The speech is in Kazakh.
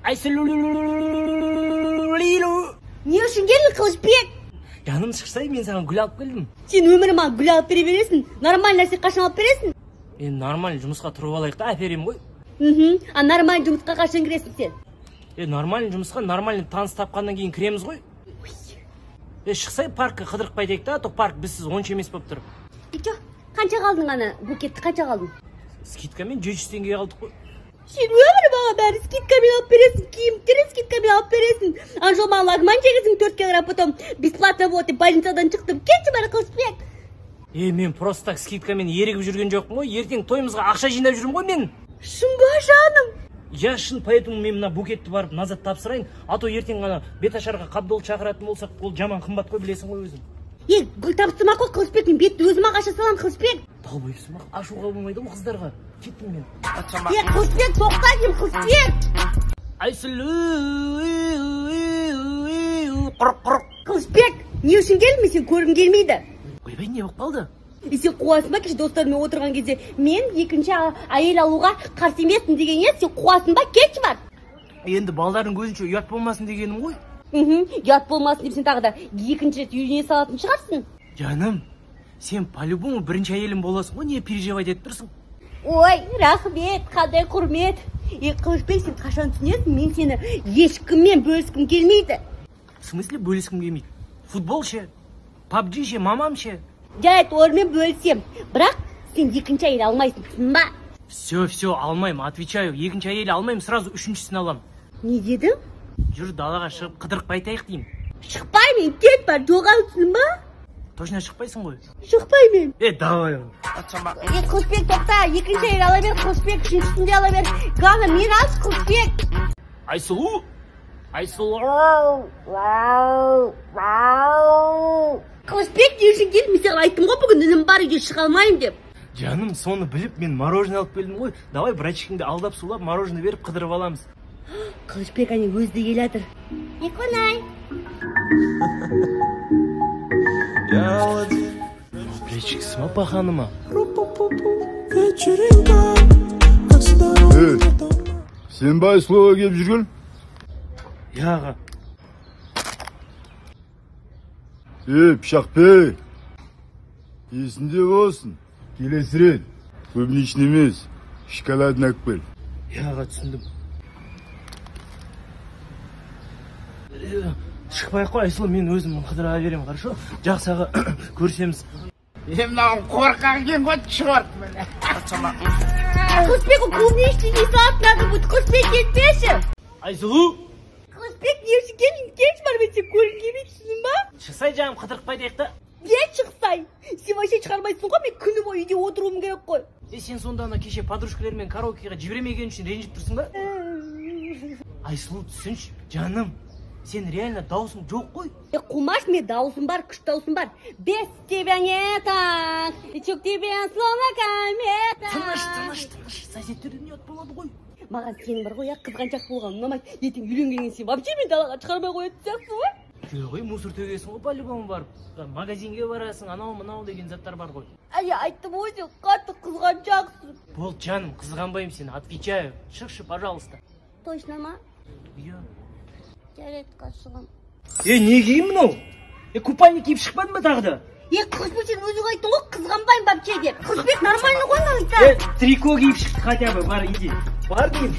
Айсұлу. Не үшін келдің, Қылышбек? Жаным, шықсай, мен саған гүл алып келдім. Сен өмірі маған гүл алып бере бересің. Нормальный нәрсе қашан алып бересің? Мен нормальный жұмысқа тұрып алайық та, әперемін ғой. Мхм. А нормальный жұмысқа қашан кіресің сен? Нормальный жұмысқа нормальный таныс тапқаннан кейін кіреміз ғой. Шықсай, паркке қыдырып қайтайық та, а то парк бізсіз онша емес болып тұр. Че, қанша қалдың ана букетті, қанша қалдың? Скидкамен 700 теңгеге алдық қой. Сен өмірі маған бәрі скидкамен алып бересің, киімдерді скидкамен алып бересің. Ана жолы маған лагман жегіздің 4 килограмм, потом бесплатно болды деп больницадан шықтым. Кетші бәрі, Қылышбек. Мен просто так скидкамен ерігіп жүрген жоқпын ғой. Ертең тойымызға ақша жинап жүрмін ғой мен. Шын ба, жаным? Я шын, поэтому мен мына букетті барып назад тапсырайын, а то ертең ана беташарға Қабдол шақыратын болсақ, ол жаман қымбат қой, білесің ғой өзің. Гүл тапсырма қой, Қылышбек, мен бетті өзім ақ аша саламын, Қылышбек. Долбоебсың ба? Ашуға болмайды ғой қыздарға. Кеттім мен. Қылышбек, тоқта деймін, Қылышбек. Айсұлу, құрық, құрық. Қылышбек, не үшін келдің? Мен сені көргім келмейді. Ойбай, не болып қалды? Сен қуасың ба, кеше достарыммен отырған кезде мен екінші әйел алуға қарсы емеспін деген еді, сен қуасың ба? Кетші бар. Енді балдардың көзінше ұят болмасын дегенім ғой. Ұят болмасын деп сен тағы да екінші рет үйіне салатын шығарсың. Жаным, сен по-любому бірінші әйелім боласың ғой, не переживать етіп тұрсың? Ой, рахмет, қандай құрмет. Қылышбек, сен қашан түсінесің, мен сені ешкіммен бөліскім келмейді. В смысле бөліскім келмейді? Футбол ше, PUBG ше, мамам ше? Жарайды, олармен бөлісем, бірақ сен екінші әйел алмайсың, түсіндің ба? Все, все, алмаймын, отвечаю, екінші әйел алмаймын, сразу үшіншісін аламын. Не дедің? Жүр, далаға шығып қыдырып қайтайық деймін. Шықпаймын, кет бар, жоғал, түсіндің ба? Точно шықпайсың ғой? Шықпаймын. Давай. Қылышбек, тоқта, екінші әйел ала бер, Қылышбек, үшіншісін де ала бер. Главное, мені алшы, Қылышбек. Айсұлу! Айсұлу! Қылышбек, не үшін келдің? Мен саған айттым ғой, бүгін інім бар, үйге шыға алмаймын деп. Жаным, соны біліп мен мороженое алып келдім ғой. Давай братчигіңді алдап сулап мороженое беріп қыдырып аламыз. Қылышбек, әне өзі де келе жатыр. Николай. Плечиксі ма, паханы ма? Сен ба Айсұлуға келіп жүрген? Иә, аға. Пышақбек, есінде болсын, келесі рет клубничный емес, шоколадын алып кел. Иә, аға, түсіндім. Шықпай ақ қой, Айсұлу, мен өзім қыдыра беремін, хорошо? Жақсы, аға, көрісеміз. Мынау қорқақ екен ғой, черт міне. Қылышбек, ол клубничный не салады, надо будет, Қылышбек, кетпеші. Айсұлу! Қылышбек, не үшін келдің? Кетші бар, мен сені көргім келмейді, түсіндің ба? Шықсай, жаным, қыдырып қайтайық та. Не шықсай? Сен вообще шығармайсың ғой, мен күні бойы үйде отыруым керек қой. Сен сонда ана кеше подружкалармен караокеға жібермеген үшін ренжіп тұрсың ба? Айсұлу, түсінші, жаным, сен реально дауысың жоқ қой. Қумаш, мен дауысым бар, күшті дауысым бар. Без тебя не так, лечу к тебе словно комета. Тыныш, тыныш, тыныш, соседтерден ұят болады ғой. Маған сенің бар ғой, қызғаншақ болған ұнамайды. Ертең үйленгеннен сен вообще мен далаға шығармай қоятын сияқтысың ғой. Жоқ, мусор төгесің ғой, по-любому барып. Магазинге барасың, анау мынау деген заттар бар ғой. Әй, айттым ғой, сен қатты қызғаншақсың. Болды, жаным, қызғанбаймын сені, отвечаю. Шықшы, пожалуйста. Точно ма? Иә. Жарайды, шығам. Не киім мынау? Купальник киіп шықпадың ба тағы да? Қылышбек, сен өзің айттың ғой, қызғанбаймын вообще деп. Қылышбек, нормально ғой мынау. Трико киіп шықты хотя бы, бар, иди. Бар деймін.